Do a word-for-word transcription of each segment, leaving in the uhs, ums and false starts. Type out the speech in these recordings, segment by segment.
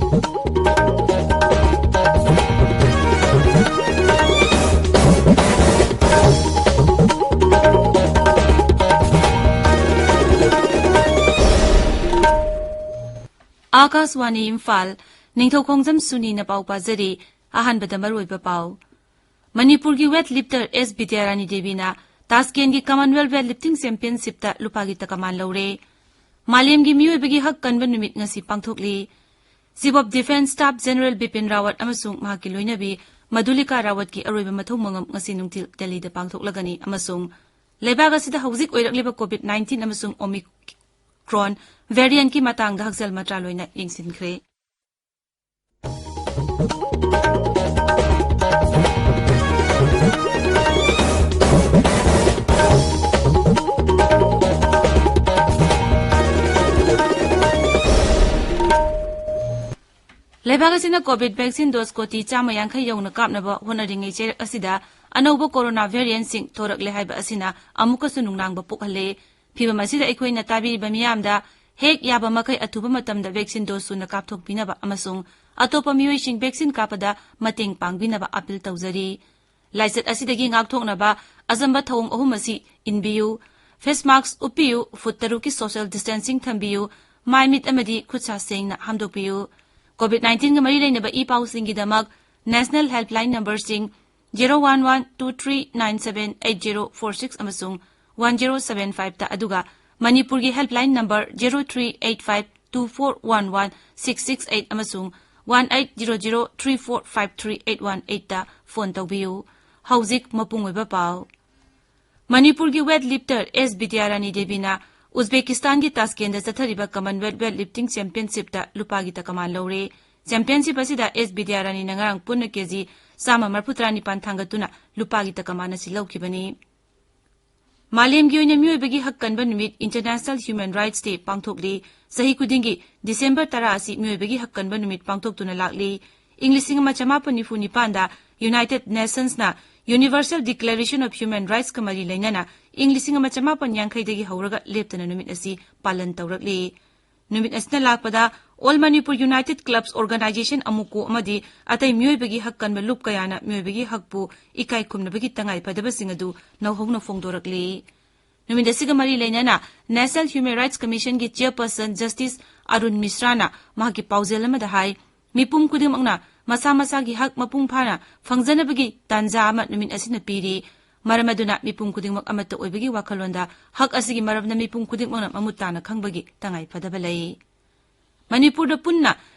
ꯑꯥꯀꯥꯁꯋꯥꯅꯤ ꯏꯝꯐꯥꯜ, ꯅꯤꯡꯊꯧꯈꯣꯡꯖꯝ ꯁꯨꯅꯤꯅ ꯄꯥꯎ ꯄꯥꯖꯔꯤ꯫ ꯑꯍꯥꯟꯕꯗ ꯃꯔꯨꯑꯣꯏꯕ ꯄꯥꯎ꯫ ꯃꯅꯤꯄꯨꯔꯒꯤ ꯋꯦꯠ ꯂꯤꯐꯇꯔ ꯑꯦꯁ ꯕꯤꯗ꯭ꯌꯥꯔꯥꯅꯤ ꯗꯦꯕꯤꯅ ꯇꯥꯁꯀꯦꯟꯒꯤ ꯀꯃꯟꯋꯦꯜꯊ ꯋꯦꯠ ꯂꯤꯐꯇꯤꯡ ꯆꯦꯝꯄꯤꯌꯟꯁꯤꯞꯇ ꯂꯨꯄꯥꯒꯤ ꯇꯀꯃꯥꯟ ꯂꯧꯔꯦ꯫ ꯃꯥꯂꯦꯝꯒꯤ ꯃꯤꯑꯣꯏꯕꯒꯤ ꯍꯛ ꯀꯟꯕ ꯅꯨꯃꯤꯠ ꯉꯁꯤ ꯄꯥꯡꯊꯣꯛꯂꯤ꯫ Chief of defence staff general Bipin Rawat ꯑꯃꯁꯨꯡ ꯃꯍꯥꯛꯀꯤ ꯂꯣꯏꯅꯕꯤ ꯃꯗꯨꯂꯤꯀꯥ ꯔꯥꯋꯠꯀꯤ ꯑꯔꯣꯏꯕ ꯃꯊꯧ ꯃꯉꯝ ꯉꯁꯤ ꯅꯨꯡꯊꯤꯜ ꯗꯦꯜꯂꯤꯗ ꯄꯥꯡꯊꯣꯛꯂꯒꯅꯤ ꯑꯃꯁꯨꯡ ꯂꯩꯕꯥꯛ ꯑꯁꯤꯗ ꯍꯧꯖꯤꯛ ꯑꯣꯏꯔꯛꯂꯤꯕ ꯀꯣꯚꯤꯗ ꯅꯥꯏꯟꯇꯤꯟ ꯑꯃꯁꯨꯡ ꯑꯣꯃꯤꯀ꯭ꯔꯣꯟ ꯚꯦꯔꯤꯌꯟꯠꯀꯤ ꯃꯇꯥꯡꯗ ꯍꯛꯁꯦꯜ ꯃꯟꯇ꯭ꯔꯥꯂꯣꯏꯅ ꯌꯦꯡꯁꯤꯟꯈ꯭ꯔꯦ꯫ ꯂꯩꯕꯥꯛ ꯑꯁꯤꯅ ꯀꯣꯚꯤꯗ ꯚꯦꯛꯁꯤꯟ ꯗꯣꯁ ꯀꯣꯇꯤ ꯆꯥꯝꯃ ꯌꯥꯡꯈꯩ ꯌꯧꯅ ꯀꯥꯞꯅꯕ ꯍꯣꯠꯅꯔꯤꯉꯩ ꯆꯩꯔꯛ ꯑꯁꯤꯗ ꯑꯅꯧꯕ ꯀꯣꯔꯣꯅꯥ ꯚꯦꯔꯤꯌꯟꯠꯁꯤꯡ ꯊꯣꯔꯛꯂꯦ ꯍꯥꯏꯕ ꯑꯁꯤꯅ ꯑꯃꯨꯛꯀꯁꯨ ꯅꯨꯡꯅꯥꯡꯕ ꯄꯣꯛꯍꯜꯂꯦ꯫ ꯐꯤꯚꯝ ꯑꯁꯤꯗ ꯑꯩꯈꯣꯏꯅ ꯇꯥꯕꯤꯔꯤꯕ ꯃꯤꯌꯥꯝꯗ ꯍꯦꯛ ꯌꯥꯕ ꯃꯈꯩ ꯑꯊꯨꯕ ꯃꯇꯝꯗ ꯚꯦꯛꯁꯤꯟ ꯗꯣꯁ ꯁꯨꯅ ꯀꯥꯞꯊꯣꯛꯄꯤꯅꯕ ꯑꯃꯁꯨꯡ ꯑꯇꯣꯞꯄ ꯃꯤꯑꯣꯏꯁꯤꯡ ꯚꯦꯛꯁꯤꯟ ꯀꯥꯞꯄꯗ ꯃꯇꯦꯡ ꯄꯥꯡꯕꯤꯅꯕ ꯑꯥꯄꯤꯜ ꯇꯧꯖꯔꯤ꯫ ꯂꯥꯏꯆꯠ ꯑꯁꯤꯗꯒꯤ ꯉꯥꯛꯊꯣꯛꯅꯕ ꯑꯆꯝꯕ ꯊꯧꯑꯣꯡ ꯑꯍꯨꯝ ꯑꯁꯤ ꯏꯟꯕꯤꯌꯨ: ꯐꯦꯁ ꯃꯥꯁꯛ ꯎꯞꯄꯤꯌꯨ, ꯐꯨꯠ ꯇꯔꯨꯛꯀꯤ ꯁꯣꯁꯤꯌꯦꯜ ꯗꯤꯁꯇꯦꯟꯁꯤꯡ ꯊꯝꯕꯤꯌꯨ, ꯃꯥꯏ ꯃꯤꯠ ꯑꯃꯗꯤ ꯈꯨꯠ ꯁꯥ ꯁꯦꯡꯅ ꯍꯥꯝꯗꯣꯛꯄꯤꯌꯨ꯫ ꯀꯣꯚꯤꯗ ꯅꯥꯏꯟꯇꯤꯟꯒ ꯃꯔꯤ ꯂꯩꯅꯕ ꯏ ꯄꯥꯎꯁꯤꯡꯒꯤꯗꯃꯛ ꯅꯦꯁꯅꯦꯜ ꯍꯦꯜꯞꯂꯥꯏꯟ ꯅꯝꯕꯔꯁꯤꯡ zero one one two three nine seven eight zero four six ꯑꯃꯁꯨꯡ ꯋꯥꯟ ꯖꯦꯔꯣ ꯁꯚꯦꯟ ꯐꯥꯏꯚꯇ, ꯑꯗꯨꯒ ꯃꯅꯤꯄꯨꯔꯒꯤ helpline number zero three eight five two four one one six six eight ꯑꯃꯁꯨꯡ one eight zero zero three four five three eight one ꯑꯩꯠꯇ phone ꯇꯧꯕꯤꯌꯨ꯫ ꯍꯧꯖꯤꯛ ꯃꯄꯨꯡ ꯑꯣꯏꯕ ꯄꯥꯎ꯫ ꯃꯅꯤꯄꯨꯔꯒꯤ ꯋꯦꯠ ꯂꯤꯐꯇꯔ ꯑꯦꯁ ꯕꯤꯗ꯭ꯌꯥꯔꯥꯅꯤ ꯗꯦꯕꯤꯅ ꯎꯖꯕꯦꯀꯤꯁꯇꯥꯟꯒꯤ ꯇꯥꯁꯀꯦꯟꯗ ꯆꯠꯊꯔꯤꯕ ꯀꯃꯟꯋꯦꯜꯊ ꯋꯦꯠ ꯂꯤꯐꯇꯤꯡ ꯆꯦꯝꯄꯤꯌꯟꯁꯤꯞꯇ ꯂꯨꯄꯥꯒꯤ ꯇꯀꯃꯥꯟ ꯂꯧꯔꯦ꯫ ꯆꯦꯝꯄꯤꯌꯟꯁꯤꯞ ꯑꯁꯤꯗ ꯑꯦꯁ ꯕꯤꯗ꯭ꯌꯥꯔꯥꯅꯤꯅ ꯉꯔꯥꯡ ꯄꯨꯟꯅ ꯀꯦꯖꯤ ꯆꯥꯝꯃ ꯃꯔꯤꯐꯨꯇꯔꯥ ꯅꯤꯄꯥꯟ ꯊꯥꯡꯒꯠꯇꯨꯅ ꯂꯨꯄꯥꯒꯤ ꯇꯀꯃꯥꯟ ꯑꯁꯤ ꯂꯧꯈꯤꯕꯅꯤ꯫ ꯃꯥꯂꯦꯝꯒꯤ ꯑꯣꯏꯅ ꯃꯤꯑꯣꯏꯕꯒꯤ ꯍꯛ ꯀꯟꯕ ꯅꯨꯃꯤꯠ, International Human Rights Day, ꯄꯥꯡꯊꯣꯛꯂꯤ꯫ ꯆꯍꯤ ꯈꯨꯗꯤꯡꯒꯤ ꯗꯤꯁꯦꯝꯕꯔ ꯇꯔꯥ ꯑꯁꯤ ꯃꯤꯑꯣꯏꯕꯒꯤ ꯍꯛ ꯀꯟꯕ ꯅꯨꯃꯤꯠ ꯄꯥꯡꯊꯣꯛꯇꯨꯅ ꯂꯥꯛꯂꯤ꯫ ꯏꯪ ꯂꯤꯁꯤꯡ ꯑꯃ ꯆꯃꯥꯄꯟ ꯅꯤꯐꯨ ꯅꯤꯄꯥꯟꯗ ꯌꯨꯅꯥꯏꯇꯦꯗ ꯅꯦꯁꯟꯁꯅ Universal Declaration of Human Rightsꯀ ꯃꯔꯤ ꯂꯩꯅꯅ ꯏꯪ ꯂꯤꯁꯤꯡ ꯑꯃ ꯆꯃꯥꯄꯟ ꯌꯥꯡꯈꯩꯗꯒꯤ ꯍꯧꯔꯒ ꯂꯦꯞꯇꯅ ꯅꯨꯃꯤꯠ ꯑꯁꯤ ꯄꯥꯂꯟ ꯇꯧꯔꯛꯂꯤ꯫ ꯅꯨꯃꯤꯠ ꯑꯁꯤꯅ ꯂꯥꯛꯄꯗ All Manipur United Clubs Organization, ꯑꯃꯨꯀꯣ, ꯑꯃꯗꯤ ꯑꯇꯩ ꯃꯤꯑꯣꯏꯕꯒꯤ ꯍꯛ ꯀꯟꯕ ꯂꯨꯞ ꯀꯌꯥꯅ ꯃꯤꯑꯣꯏꯕꯒꯤ ꯍꯛꯄꯨ ꯏꯀꯥꯏ ꯈꯨꯝꯅꯕꯒꯤ ꯇꯉꯥꯏ ꯐꯗꯕꯁꯤꯡ ꯑꯗꯨ ꯅꯧꯍꯧꯅ ꯐꯣꯡꯗꯣꯔꯛꯂꯤ꯫ ꯅꯨꯃꯤꯠ ꯑꯁꯤꯒ ꯃꯔꯤ ꯂꯩꯅꯅ National Human Rights Commission ꯒꯤ chairperson Justice ꯑꯔꯨꯟ ꯃꯤꯁ꯭ꯔꯥꯅ ꯃꯍꯥꯛꯀꯤ ꯄꯥꯎꯖꯦꯜ ꯑꯃꯗ ꯍꯥꯏ, ꯃꯤꯄꯨꯝ ꯈꯨꯗꯤꯡꯃꯛꯅ ꯃꯁꯥ ꯃꯁꯥꯒꯤ ꯍꯛ ꯃꯄꯨꯡ ꯐꯥꯅ ꯐꯪꯖꯅꯕꯒꯤ ꯇꯥꯟꯖꯥ ꯑꯃ ꯅꯨꯃꯤꯠ ꯑꯁꯤꯅ ꯄꯤꯔꯤ꯫ ꯃꯔꯝ ꯑꯗꯨꯅ ꯃꯤꯄꯨꯝ ꯈꯨꯗꯤꯡꯃꯛ ꯑꯃꯠꯇ ꯑꯣꯏꯕꯒꯤ ꯋꯥꯈꯜꯂꯣꯟꯗ ꯍꯛ ꯑꯁꯤꯒꯤ ꯃꯔꯝꯗ ꯃꯤꯄꯨꯝ ꯈꯨꯗꯤꯡꯃꯛꯅ ꯃꯃꯨꯠ ꯇꯥꯅ ꯈꯪꯕꯒꯤ ꯇꯉꯥꯏ ꯐꯗꯕ ꯂꯩ꯫ ꯃꯅꯤꯄꯨꯔꯗ ꯄꯨꯟꯅ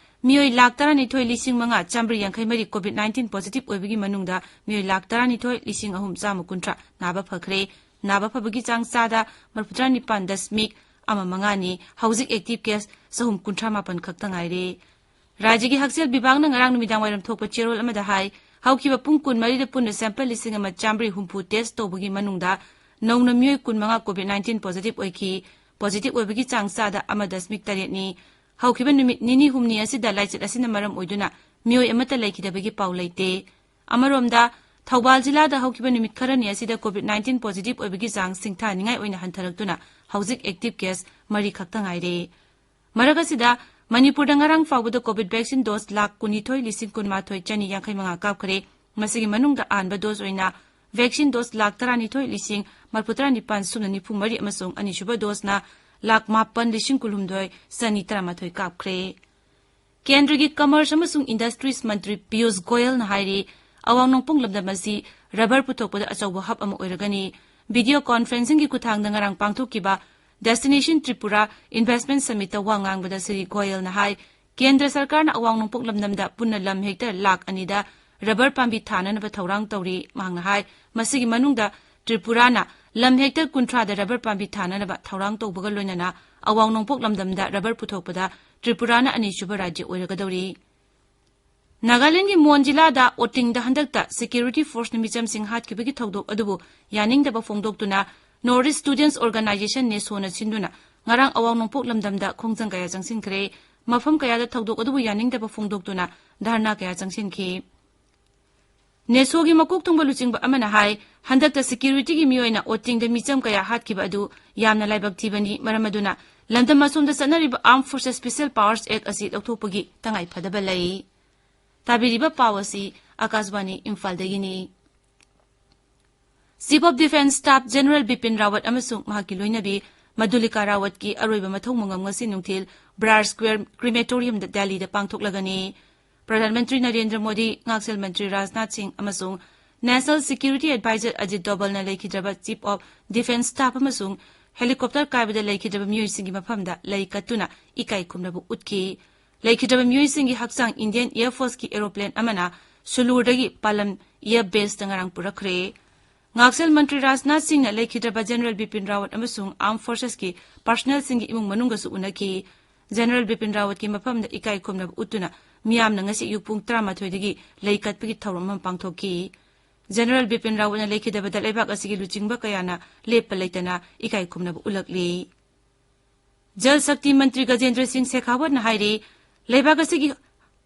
ꯃꯤꯑꯣꯏ ꯂꯥꯈ ꯇꯔꯥꯅꯤꯊꯣꯏ ꯂꯤꯁꯤꯡ ꯃꯉꯥ ꯆꯥꯃꯔꯤ ꯌꯥꯡꯈꯩ ꯃꯔꯤ COVID nineteen positive ꯑꯣꯏꯕꯒꯤ ꯃꯅꯨꯡꯗ ꯃꯤꯑꯣꯏ ꯂꯥꯈ ꯇꯔꯥꯅꯤꯊꯣꯏ ꯂꯤꯁꯤꯡ ꯑꯍꯨꯝ ꯆꯥꯝꯃ ꯀꯨꯟꯊ꯭ꯔꯥ ꯅꯥꯕ ꯐꯈ꯭ꯔꯦ꯫ ꯅꯥꯕ ꯐꯕꯒꯤ ꯆꯥꯡ ꯆꯥꯗ ꯃꯔꯤꯐꯨꯇꯔꯥ ꯅꯤꯄꯥꯟ ꯗꯁꯃꯤꯛ ꯑꯃ ꯃꯉꯥꯅꯤ꯫ ꯍꯧꯖꯤꯛ active case ꯆꯍꯨꯝ ꯀꯨꯟꯊ꯭ꯔꯥ ꯃꯥꯄꯟ ꯈꯛꯇ ꯉꯥꯏꯔꯦ꯫ ꯔꯥꯖ꯭ꯌꯒꯤ ꯍꯛꯁꯦꯜ ꯕꯤꯚꯥꯒꯅ ꯉꯔꯥꯡ ꯅꯨꯃꯤꯗꯥꯡ ꯋꯥꯏꯔꯝ ꯊꯣꯛꯄ ꯆꯦꯔꯣꯜ ꯑꯃꯗ ꯍꯥꯏ, ꯍꯧꯈꯤꯕ ꯄꯨꯡ ꯀꯨꯟꯃꯔꯤꯗ ꯄꯨꯟꯅ sample ꯂꯤꯁꯤꯡ ꯑꯃ ꯆꯥꯃꯔꯤ ꯍꯨꯝꯐꯨ test ꯇꯧꯕꯒꯤ ꯃꯅꯨꯡꯗ ꯅꯧꯅ ꯃꯤꯑꯣꯏ ꯀꯨꯟꯃꯉꯥ COVID nineteen positive ꯑꯣꯏꯈꯤ꯫ Positive ꯑꯣꯏꯕꯒꯤ ꯆꯥꯡ ꯆꯥꯗ ꯑꯃ ꯗꯁꯃꯤꯛ ꯇꯔꯦꯠꯅꯤ꯫ ꯍꯧꯈꯤꯕ ꯅꯨꯃꯤꯠ ꯅꯤꯅꯤ ꯍꯨꯝꯅꯤ ꯑꯁꯤꯗ ꯂꯥꯏꯆꯠ ꯑꯁꯤꯅ ꯃꯔꯝ ꯑꯣꯏꯗꯨꯅ ꯃꯤꯑꯣꯏ ꯑꯃꯠꯇ ꯂꯩꯈꯤꯗꯕꯒꯤ ꯄꯥꯎ ꯂꯩꯇꯦ꯫ ꯑꯃꯔꯣꯝꯗ, ꯊꯧꯕꯥꯜ ꯖꯤꯂꯥꯗ ꯍꯧꯈꯤꯕ ꯅꯨꯃꯤꯠ ꯈꯔꯅꯤ ꯑꯁꯤꯗ COVID nineteen positive ꯑꯣꯏꯕꯒꯤ ꯆꯥꯡ ꯁꯤꯡꯊꯥꯅꯤꯡꯉꯥꯏ ꯑꯣꯏꯅ ꯍꯟꯊꯔꯛꯇꯨꯅ ꯍꯧꯖꯤꯛ active case ꯃꯔꯤ ꯈꯛꯇ ꯉꯥꯏꯔꯦ꯫ ꯃꯔꯛ ꯑꯁꯤꯗ, ꯃꯅꯤꯄꯨꯔꯗ ꯉꯔꯥꯡ ꯐꯥꯎꯕꯗ COVID vaccine dose ꯂꯥꯈ ꯀꯨꯟꯅꯤꯊꯣꯏ ꯂꯤꯁꯤꯡ ꯀꯨꯟꯃꯥꯊꯣꯏ ꯆꯅꯤ ꯌꯥꯡꯈꯩ ꯃꯉꯥ ꯀꯥꯞꯈ꯭ꯔꯦ꯫ ꯃꯁꯤꯒꯤ ꯃꯅꯨꯡꯗ ꯑꯍꯥꯟꯕ dose ꯑꯣꯏꯅ vaccine dose ꯂꯥꯈ ꯇꯔꯥꯅꯤꯊꯣꯏ ꯂꯤꯁꯤꯡ ꯃꯔꯤꯐꯨꯇꯔꯥ ꯅꯤꯄꯥꯟ ꯁꯨꯞꯅ ꯅꯤꯐꯨ ꯃꯔꯤ ꯑꯃꯁꯨꯡ ꯑꯅꯤꯁꯨꯕ doseꯅ ꯂꯥꯈ ꯃꯥꯄꯟ ꯂꯤꯁꯤꯡ ꯀꯨꯟꯍꯨꯝꯗꯣꯏ ꯆꯅꯤ ꯇꯔꯥꯃꯥꯊꯣꯏ ꯀꯥꯞꯈ꯭ꯔꯦ꯫ ꯀꯦꯟꯗ꯭ꯔꯒꯤ Commerce ꯑꯃꯁꯨꯡ Industries ꯃꯟꯇ꯭ꯔꯤ ꯄꯤꯌꯨꯁ ꯒꯣꯌꯜꯅ ꯍꯥꯏꯔꯤ, ꯑꯋꯥꯡ ꯅꯣꯡꯄꯣꯛ ꯂꯝꯗꯝ ꯑꯁꯤ rubber ꯄꯨꯊꯣꯛꯄꯗ ꯑꯆꯧꯕ hub ꯑꯃ ꯑꯣꯏꯔꯒꯅꯤ꯫ Video conferencingꯒꯤ ꯈꯨꯠꯊꯥꯡꯗ ꯉꯔꯥꯡ ꯄꯥꯡꯊꯣꯛꯈꯤꯕ Destination Tripura Investment Summitꯇ ꯋꯥ ꯉꯥꯡꯕꯗ ꯁ꯭ꯔꯤ ꯒꯣꯌꯜꯅ ꯍꯥꯏ, ꯀꯦꯟꯗ꯭ꯔ ꯁꯔꯀꯥꯔꯅ ꯑꯋꯥꯡ ꯅꯣꯡꯄꯣꯛ ꯂꯝꯗꯝꯗ ꯄꯨꯟꯅ ꯂꯝ hectare ꯂꯥꯈ ꯑꯅꯤꯗ rubber ꯄꯥꯝꯕꯤ ꯊꯥꯅꯅꯕ ꯊꯧꯔꯥꯡ ꯇꯧꯔꯤ꯫ ꯃꯍꯥꯛꯅ ꯍꯥꯏ, ꯃꯁꯤꯒꯤ ꯃꯅꯨꯡꯗ ꯇ꯭ꯔꯤꯄꯨꯔꯥꯅ ꯂꯝ hectare ꯀꯨꯟꯊ꯭ꯔꯥꯗ rubber ꯄꯥꯝꯕꯤ ꯊꯥꯅꯅꯕ ꯊꯧꯔꯥꯡ ꯇꯧꯕꯒ ꯂꯣꯏꯅꯅ ꯑꯋꯥꯡ ꯅꯣꯡꯄꯣꯛ ꯂꯝꯗꯝꯗ rubber ꯄꯨꯊꯣꯛꯄꯗ ꯇ꯭ꯔꯤꯄꯨꯔꯥꯅ ꯑꯅꯤꯁꯨꯕ ꯔꯥꯖ꯭ꯌ ꯑꯣꯏꯔꯒꯗꯧꯔꯤ꯫ ꯅꯥꯒꯥꯂꯦꯟꯗꯒꯤ ꯃꯣꯟ ꯖꯤꯂꯥꯗ ꯑꯣꯇꯤꯡꯗ ꯍꯟꯗꯛꯇ security forceꯅ ꯃꯤꯆꯝꯁꯤꯡ ꯍꯥꯠꯈꯤꯕꯒꯤ ꯊꯧꯗꯣꯛ ꯑꯗꯨꯕꯨ ꯌꯥꯅꯤꯡꯗꯕ ꯐꯣꯡꯗꯣꯛꯇꯨꯅ North East Students Organisation, ꯅꯦꯁꯣꯅ ꯁꯤꯟꯗꯨꯅ ꯉꯔꯥꯡ ꯑꯋꯥꯡ ꯅꯣꯡꯄꯣꯛ ꯂꯝꯗꯝꯗ ꯈꯣꯡꯖꯪ ꯀꯌꯥ ꯆꯪꯁꯤꯟꯈ꯭ꯔꯦ꯫ ꯃꯐꯝ ꯀꯌꯥꯗ ꯊꯧꯗꯣꯛ ꯑꯗꯨꯕꯨ ꯌꯥꯅꯤꯡꯗꯕ ꯐꯣꯡꯗꯣꯛꯇꯨꯅ ꯙꯔꯅꯥ ꯀꯌꯥ ꯆꯪꯁꯤꯟꯈꯤ꯫ ꯅꯦꯁꯣꯒꯤ ꯃꯀꯣꯛ ꯊꯣꯡꯕ ꯂꯨꯆꯤꯡꯕ ꯑꯃꯅ ꯍꯥꯏ, ꯍꯟꯗꯛꯇ securityꯒꯤ ꯃꯤꯑꯣꯏꯅ ꯑꯣꯇꯤꯡꯗ ꯃꯤꯆꯝ ꯀꯌꯥ ꯍꯥꯠꯈꯤꯕ ꯑꯗꯨ ꯌꯥꯝꯅ ꯂꯥꯏꯕꯛ ꯊꯤꯕꯅꯤ, ꯃꯔꯝ ꯑꯗꯨꯅ ꯂꯝꯗꯝ ꯑꯁꯣꯝꯗ ꯆꯠꯅꯔꯤꯕ Armed Forces Special Powers Act ꯑꯁꯤ ꯂꯧꯊꯣꯛꯄꯒꯤ ꯇꯉꯥꯏ ꯐꯗꯕ ꯂꯩ꯫ ꯇꯥꯕꯤꯔꯤꯕ ꯄꯥꯎ ꯑꯁꯤ ꯑꯀꯥꯁꯕꯥꯅꯤ ꯏꯝꯐꯥꯜꯗꯒꯤꯅꯤ꯫ Chief of Defence Staff General Bipin Rawat ꯑꯃꯁꯨꯡ ꯃꯍꯥꯛꯀꯤ ꯂꯣꯏꯅꯕꯤ ꯃꯗꯨꯂꯤꯀꯥ ꯔꯥꯋꯠꯀꯤ ꯑꯔꯣꯏꯕ ꯃꯊꯧ ꯃꯉꯝ ꯉꯁꯤ ꯅꯨꯡꯊꯤꯜ ꯕ꯭ꯔꯥꯔ ꯁ꯭ꯀ꯭ꯋꯦꯔ ꯀ꯭ꯔꯤꯃꯦꯇꯣꯔꯤꯌꯝꯗ ꯗꯦꯜꯂꯤꯗ ꯄꯥꯡꯊꯣꯛꯂꯒꯅꯤ꯫ ꯄ꯭ꯔꯙꯥꯟ ꯃꯟꯇ꯭ꯔꯤ ꯅꯔꯦꯟꯗ꯭ꯔ ꯃꯣꯗꯤ, ꯉꯥꯛꯁꯦꯜ ꯃꯟꯇ꯭ꯔꯤ ꯔꯥꯖꯅꯥꯊ ꯁꯤꯡ ꯑꯃꯁꯨꯡ National Security Advisor ꯑꯖꯤꯠ ꯗꯣꯚꯜꯅ ꯂꯩꯈꯤꯗ꯭ꯔꯕ Chief of Defence Staff ꯑꯃꯁꯨꯡ helicopter ꯀꯥꯏꯕꯗ ꯂꯩꯈꯤꯗ꯭ꯔꯕ ꯃꯤꯑꯣꯏꯁꯤꯡꯒꯤ ꯃꯐꯝꯗ ꯂꯩ ꯀꯠꯇꯨꯅ ꯏꯀꯥꯏ ꯈꯨꯝꯅꯕ ꯎꯠꯈꯤ꯫ ꯂꯩꯈꯤꯗ꯭ꯔꯕ ꯃꯤꯑꯣꯏꯁꯤꯡꯒꯤ ꯍꯛꯆꯥꯡ Indian Air Forceꯀꯤ aeroplan ꯑꯃꯅ ꯁꯨꯂꯨꯔꯗꯒꯤ ꯄꯥꯂꯝ Air Baseꯇ ꯉꯔꯥꯡ ꯄꯨꯔꯛꯈ꯭ꯔꯦ꯫ ꯉꯥꯛꯁꯦꯜ ꯃꯟꯇ꯭ꯔꯤ ꯔꯥꯖꯅꯥꯊ ꯁꯤꯡꯅ ꯂꯩꯈꯤꯗ꯭ꯔꯕ General ꯕꯤꯄꯤꯟ ꯔꯥꯋꯠ ꯑꯃꯁꯨꯡ Armed Forcesꯀꯤ personnelꯁꯤꯡꯒꯤ ꯏꯃꯨꯡ ꯃꯅꯨꯡꯒꯁꯨ ꯎꯅꯈꯤ꯫ General ꯕꯤꯄꯤꯟ ꯔꯥꯋꯠꯀꯤ ꯃꯐꯝꯗ ꯏꯀꯥꯏ ꯈꯨꯝꯅꯕ ꯎꯠꯇꯨꯅ ꯃꯤꯌꯥꯝꯅ ꯉꯁꯤ ꯑꯌꯨꯛ ꯄꯨꯡ ꯇꯔꯥꯃꯥꯊꯣꯏꯗꯒꯤ ꯂꯩ ꯀꯠꯄꯒꯤ ꯊꯧꯔꯝ ꯑꯃ ꯄꯥꯡꯊꯣꯛꯈꯤ꯫ General ꯕꯤꯄꯤꯟ ꯔꯥꯋꯠꯅ ꯂꯩꯈꯤꯗꯕꯗ ꯂꯩꯕꯥꯛ ꯑꯁꯤꯒꯤ ꯂꯨꯆꯤꯡꯕ ꯀꯌꯥꯅ ꯂꯦꯞꯄ ꯂꯩꯇꯅ ꯏꯀꯥꯏ ꯈꯨꯝꯅꯕ ꯎꯠꯂꯛꯂꯤ꯫ ꯖꯜ ꯁꯛꯇꯤ ꯃꯟꯇ꯭ꯔꯤ ꯒꯖꯦꯟꯗ꯭ꯔ ꯁꯤꯡ ꯁꯦꯈꯥꯋꯠꯅ ꯍꯥꯏꯔꯤ, ꯂꯩꯕꯥꯛ ꯑꯁꯤꯒꯤ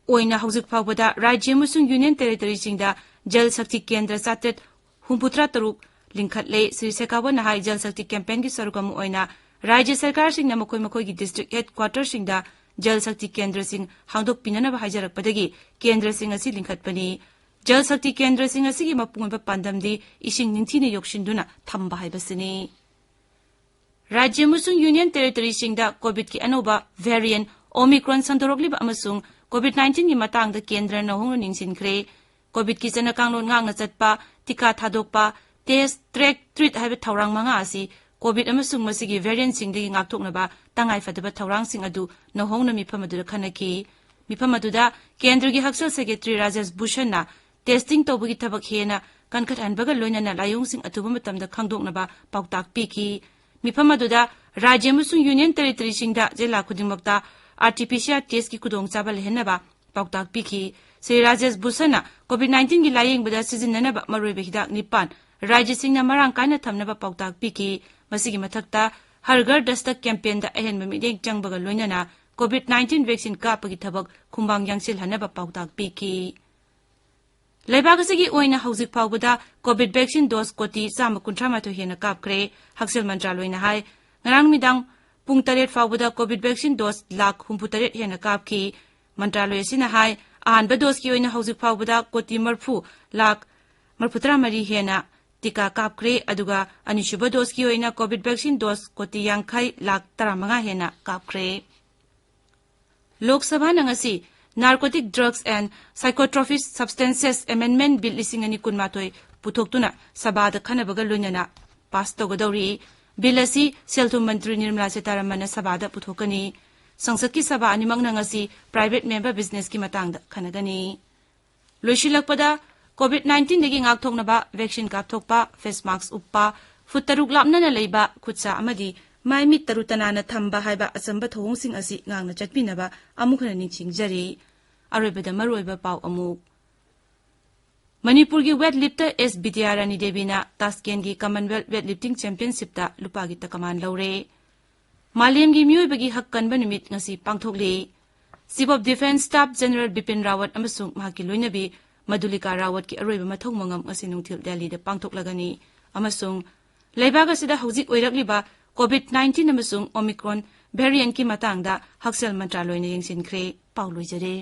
ꯑꯣꯏꯅ ꯍꯧꯖꯤꯛ ꯐꯥꯎꯕꯗ ꯔꯥꯖ꯭ꯌ ꯑꯃꯁꯨꯡ ꯌꯨꯅꯤꯌꯟ ꯇꯦꯔꯤꯇꯣꯔꯤꯁꯤꯡꯗ ꯖꯜ ꯁꯛꯇꯤ ꯀꯦꯟꯗ꯭ꯔ ꯆꯥꯇ꯭ꯔꯦꯠ ꯍꯨꯝꯐꯨꯇꯔꯥ ꯇꯔꯨꯛ ꯂꯤꯡꯈꯠꯂꯦ꯫ ꯁ꯭ꯔꯤ ꯁꯦꯈꯥꯋꯠꯅ ꯍꯥꯏ, ꯖꯜ ꯁꯛꯇꯤ campaignꯒꯤ ꯁꯔꯨꯛ ꯑꯃ ꯑꯣꯏꯅ ꯔꯥꯖ꯭ꯌ ꯁꯔꯀꯥꯔꯁꯤꯡꯅ ꯃꯈꯣꯏ ꯃꯈꯣꯏꯒꯤ district headquarterꯁꯤꯡꯗ ꯖꯜ ꯁꯛꯇꯤ ꯀꯦꯟꯗ꯭ꯔꯁꯤꯡ ꯍꯥꯡꯗꯣꯛꯄꯤꯅꯅꯕ ꯍꯥꯏꯖꯔꯛꯄꯗꯒꯤ ꯀꯦꯟꯗ꯭ꯔꯁꯤꯡ ꯑꯁꯤ ꯂꯤꯡꯈꯠꯄꯅꯤ꯫ ꯖꯜ ꯁꯛꯇꯤ ꯀꯦꯟꯗ꯭ꯔꯁꯤꯡ ꯑꯁꯤꯒꯤ ꯃꯄꯨꯡ ꯑꯣꯏꯕ ꯄꯥꯟꯗꯝꯗꯤ ꯏꯁꯤꯡ ꯅꯤꯡꯊꯤꯅ ꯌꯣꯛꯁꯤꯟꯗꯨꯅ ꯊꯝꯕ ꯍꯥꯏꯕꯁꯤꯅꯤ꯫ ꯔꯥꯖ꯭ꯌ ꯑꯃꯁꯨꯡ ꯌꯨꯅꯤꯌꯟ ꯇꯦꯔꯤꯇꯣꯔꯤꯁꯤꯡꯗ ꯀꯣꯚꯤꯗꯀꯤ ꯑꯅꯧꯕ variant Omicron ꯁꯟꯗꯣꯔꯛꯂꯤꯕ ꯑꯃꯁꯨꯡ ꯀꯣꯚꯤꯗ ꯅꯥꯏꯟꯇꯤꯟꯒꯤ ꯃꯇꯥꯡꯗ ꯀꯦꯟꯗ꯭ꯔ ꯅꯧꯍꯧꯅ ꯅꯤꯡꯁꯤꯟꯈ꯭ꯔꯦ꯫ ꯀꯣꯚꯤꯗꯀꯤ ꯆꯠꯅ ꯀꯥꯡꯂꯣꯟ ꯉꯥꯛꯅ ꯆꯠꯄ, ꯇꯤꯀꯥ ꯊꯥꯗꯣꯛꯄ, test, track, treat ꯍꯥꯏꯕ ꯊꯧꯔꯥꯡ ꯃꯉꯥ ꯑꯁꯤ ꯀꯣꯚꯤꯗ ꯑꯃꯁꯨꯡ ꯃꯁꯤꯒꯤ variantꯁꯤꯡꯗꯒꯤ ꯉꯥꯛꯊꯣꯛꯅꯕ ꯇꯉꯥꯏꯐꯗꯕ ꯊꯧꯔꯥꯡꯁꯤꯡ ꯑꯗꯨ ꯅꯧꯍꯧꯅ ꯃꯤꯐꯝ ꯑꯗꯨꯗ ꯈꯟꯅꯈꯤ꯫ ꯃꯤꯐꯝ ꯑꯗꯨꯗ ꯀꯦꯟꯗ꯭ꯔꯒꯤ ꯍꯛꯁꯦꯜ ꯁꯦꯀ꯭ꯔꯦꯇꯔꯤ ꯔꯥꯖꯦꯁ ꯚꯨꯁꯟꯅ testing ꯇꯧꯕꯒꯤ ꯊꯕꯛ ꯍꯦꯟꯅ ꯀꯟꯈꯠꯍꯟꯕꯒ ꯂꯣꯏꯅꯅ ꯂꯥꯏꯑꯣꯡꯁꯤꯡ ꯑꯊꯨꯕ ꯃꯇꯝꯗ ꯈꯪꯗꯣꯛꯅꯕ ꯄꯥꯎꯇꯥꯛ ꯄꯤꯈꯤ꯫ ꯃꯤꯐꯝ ꯑꯗꯨꯗ ꯔꯥꯖ꯭ꯌ ꯑꯃꯁꯨꯡ ꯌꯨꯅꯤꯌꯟ ꯇꯦꯔꯤꯇꯣꯔꯤꯁꯤꯡꯗ ꯖꯤꯂꯥ ꯈꯨꯗꯤꯡꯃꯛꯇ RT-PCR testꯀꯤ ꯈꯨꯗꯣꯡꯆꯥꯕ ꯂꯩꯍꯟꯅꯕ ꯄꯥꯎꯇꯥꯛ ꯄꯤꯈꯤ꯫ ꯁ꯭ꯔꯤ ꯔꯥꯖꯦꯁ ꯚꯨꯁꯟꯅ ꯀꯣꯚꯤꯗ ꯅꯥꯏꯟꯇꯤꯟꯒꯤ ꯂꯥꯌꯦꯡꯕꯗ ꯁꯤꯖꯤꯟꯅꯅꯕ ꯃꯔꯨꯑꯣꯏꯕ ꯍꯤꯗꯥꯛ ꯅꯤꯄꯥꯟ ꯔꯥꯖ꯭ꯌꯁꯤꯡꯅ ꯃꯔꯥꯡ ꯀꯥꯏꯅ ꯊꯝꯅꯕ ꯄꯥꯎꯇꯥꯛ ꯄꯤꯈꯤ꯫ ꯃꯁꯤꯒꯤ ꯃꯊꯛꯇ ꯍꯔ ꯘꯔ ꯗꯁꯇꯛ campaignꯗ ꯑꯍꯦꯟꯕ ꯃꯤꯠꯌꯦꯡ ꯆꯪꯕꯒ ꯂꯣꯏꯅꯅ ꯀꯣꯚꯤꯗ ꯅꯥꯏꯟꯇꯤꯟ vaccine ꯀꯥꯞꯄꯒꯤ ꯊꯕꯛ ꯈꯨꯃꯥꯡ ꯌꯥꯡꯁꯤꯜꯍꯟꯅꯕ ꯄꯥꯎꯇꯥꯛ ꯄꯤꯈꯤ꯫ ꯂꯩꯕꯥꯛ ꯑꯁꯤꯒꯤ ꯑꯣꯏꯅ ꯍꯧꯖꯤꯛ ꯐꯥꯎꯕꯗ ꯀꯣꯚꯤꯗ vaccine dose ꯀꯣꯇꯤ ꯆꯥꯝꯃ ꯀꯨꯟꯊ꯭ꯔꯥ ꯃꯥꯊꯣꯏ ꯍꯦꯟꯅ ꯀꯥꯞꯈ꯭ꯔꯦ꯫ ꯍꯛꯁꯦꯜ ꯃꯟꯇ꯭ꯔꯥꯂꯣꯏꯅ ꯍꯥꯏ, ꯉꯔꯥꯡ ꯅꯨꯃꯤꯗꯥꯡ ꯄꯨꯡ ꯇꯔꯦꯠ ꯐꯥꯎꯕꯗ ꯀꯣꯚꯤꯗ ꯚꯦꯛꯁꯤꯟ ꯗꯣꯁ ꯂꯥꯈ ꯍꯨꯝꯐꯨꯇꯔꯦꯠ ꯍꯦꯟꯅ ꯀꯥꯞꯈꯤ꯫ ꯃꯟꯇ꯭ꯔꯥꯂꯣꯏ ꯑꯁꯤꯅ ꯍꯥꯏ, ꯑꯍꯥꯟꯕ ꯗꯣꯁꯀꯤ ꯑꯣꯏꯅ ꯍꯧꯖꯤꯛ ꯐꯥꯎꯕꯗ ꯀꯣꯇꯤ ꯃꯔꯤꯐꯨ ꯂꯥꯈ ꯃꯔꯤꯐꯨꯇꯔꯥꯃꯔꯤ ꯍꯦꯟꯅ ꯇꯤꯀꯥ ꯀꯥꯞꯈ꯭ꯔꯦ, ꯑꯗꯨꯒ ꯑꯅꯤꯁꯨꯕ ꯗꯣꯁꯀꯤ ꯑꯣꯏꯅ ꯀꯣꯚꯤꯗ ꯚꯦꯛꯁꯤꯟ ꯗꯣꯁ ꯀꯣꯇꯤ ꯌꯥꯡꯈꯩ ꯂꯥꯈ ꯇꯔꯥꯃꯉꯥ ꯍꯦꯟꯅ ꯀꯥꯞꯈ꯭ꯔꯦ꯫ ꯂꯣꯛ ꯁꯚꯥꯅ ꯉꯁꯤ Narcotic Drugs and Psychotropic Substances Amendment Bill ꯂꯤꯁꯤꯡ ꯑꯅꯤ ꯀꯨꯟꯃꯥꯊꯣꯏ ꯄꯨꯊꯣꯛꯇꯨꯅ ꯁꯚꯥꯗ ꯈꯟꯅꯕꯒ ꯂꯣꯏꯅꯅ ꯄꯥꯁ ꯇꯧꯒꯗꯧꯔꯤ꯫ ꯕꯤꯜ ꯑꯁꯤ ꯁꯦꯜ ꯊꯨꯝ ꯃꯟꯇ꯭ꯔꯤ ꯅꯤꯔꯃꯂꯥ ꯁꯤꯇꯥꯔꯥꯃꯟꯅ ꯁꯚꯥꯗ ꯄꯨꯊꯣꯛꯀꯅꯤ꯫ ꯁꯪꯁꯠꯀꯤ ꯁꯚꯥ ꯑꯅꯤꯃꯛꯅ ꯉꯁꯤ private member businessꯀꯤ ꯃꯇꯥꯡꯗ ꯈꯟꯅꯒꯅꯤ꯫ ꯂꯣꯏꯁꯤꯜꯂꯛꯄꯗ, ꯀꯣꯚꯤꯗ ꯅꯥꯏꯟꯇꯤꯟꯗꯒꯤ ꯉꯥꯛꯊꯣꯛꯅꯕ ꯚꯦꯛꯁꯤꯟ ꯀꯥꯞꯊꯣꯛꯄ, ꯐꯦꯁ ꯃꯥꯛꯁ ꯎꯞꯄ, ꯐꯨꯠ ꯇꯔꯨꯛ ꯂꯥꯞꯅꯅ ꯂꯩꯕ, ꯈꯨꯠꯁꯥ ꯑꯃꯗꯤ ꯃꯥꯏ ꯃꯤꯠ ꯇꯔꯨ ꯇꯅꯥꯟꯅ ꯊꯝꯕ ꯍꯥꯏꯕ ꯑꯆꯝꯕ ꯊꯧꯑꯣꯡꯁꯤꯡ ꯑꯁꯤ ꯉꯥꯛꯅ ꯆꯠꯄꯤꯅꯕ ꯑꯃꯨꯛ ꯍꯟꯅ ꯅꯤꯡꯁꯤꯡꯖꯔꯤ꯫ ꯑꯔꯣꯏꯕꯗ ꯃꯔꯨꯑꯣꯏꯕ ꯄꯥꯎ ꯑꯃꯨꯛ꯫ ꯃꯅꯤꯄꯨꯔꯒꯤ ꯋꯦꯠ ꯂꯤꯐꯇꯔ ꯑꯦꯁ ꯕꯤꯗ꯭ꯌꯥꯔꯥꯅꯤ ꯗꯦꯕꯤꯅ ꯇꯥꯁꯀꯦꯟꯒꯤ ꯀꯃꯟꯋꯦꯜꯊ ꯋꯦꯠ ꯂꯤꯐꯇꯤꯡ ꯆꯦꯝꯄꯤꯌꯟꯁꯤꯞꯇ ꯂꯨꯄꯥꯒꯤ ꯇꯀꯃꯥꯟ ꯂꯧꯔꯦ꯫ ꯃꯥꯂꯦꯝꯒꯤ ꯃꯤꯑꯣꯏꯕꯒꯤ ꯍꯛ ꯀꯟꯕ ꯅꯨꯃꯤꯠ ꯉꯁꯤ ꯄꯥꯡꯊꯣꯛꯂꯤ꯫ Chief of Defence Staff General Bipin Rawat ꯑꯃꯁꯨꯡ ꯃꯍꯥꯛꯀꯤ ꯂꯣꯏꯅꯕꯤ ꯃꯗꯨꯂꯤꯀꯥ ꯔꯥꯋꯠꯀꯤ ꯑꯔꯣꯏꯕ ꯃꯊꯧ ꯃꯉꯝ ꯉꯁꯤ ꯅꯨꯡꯊꯤꯜ ꯗꯦꯜꯂꯤꯗ ꯄꯥꯡꯊꯣꯛꯂꯒꯅꯤ꯫ ꯑꯃꯁꯨꯡ ꯂꯩꯕꯥꯛ ꯑꯁꯤꯗ ꯍꯧꯖꯤꯛ ꯑꯣꯏꯔꯛꯂꯤꯕ ꯀꯣꯚꯤꯗ ꯅꯥꯏꯟꯇꯤꯟ ꯑꯃꯁꯨꯡ ꯑꯣꯃꯤꯀ꯭ꯔꯣꯟ ꯚꯦꯔꯤꯌꯟꯠꯀꯤ ꯃꯇꯥꯡꯗ ꯍꯛꯁꯦꯜ ꯃꯟꯇ꯭ꯔꯥꯂꯣꯏꯅ ꯌꯦꯡꯁꯤꯟꯈ꯭ꯔꯦ꯫ ꯄꯥꯎ ꯂꯣꯏꯖꯔꯦ꯫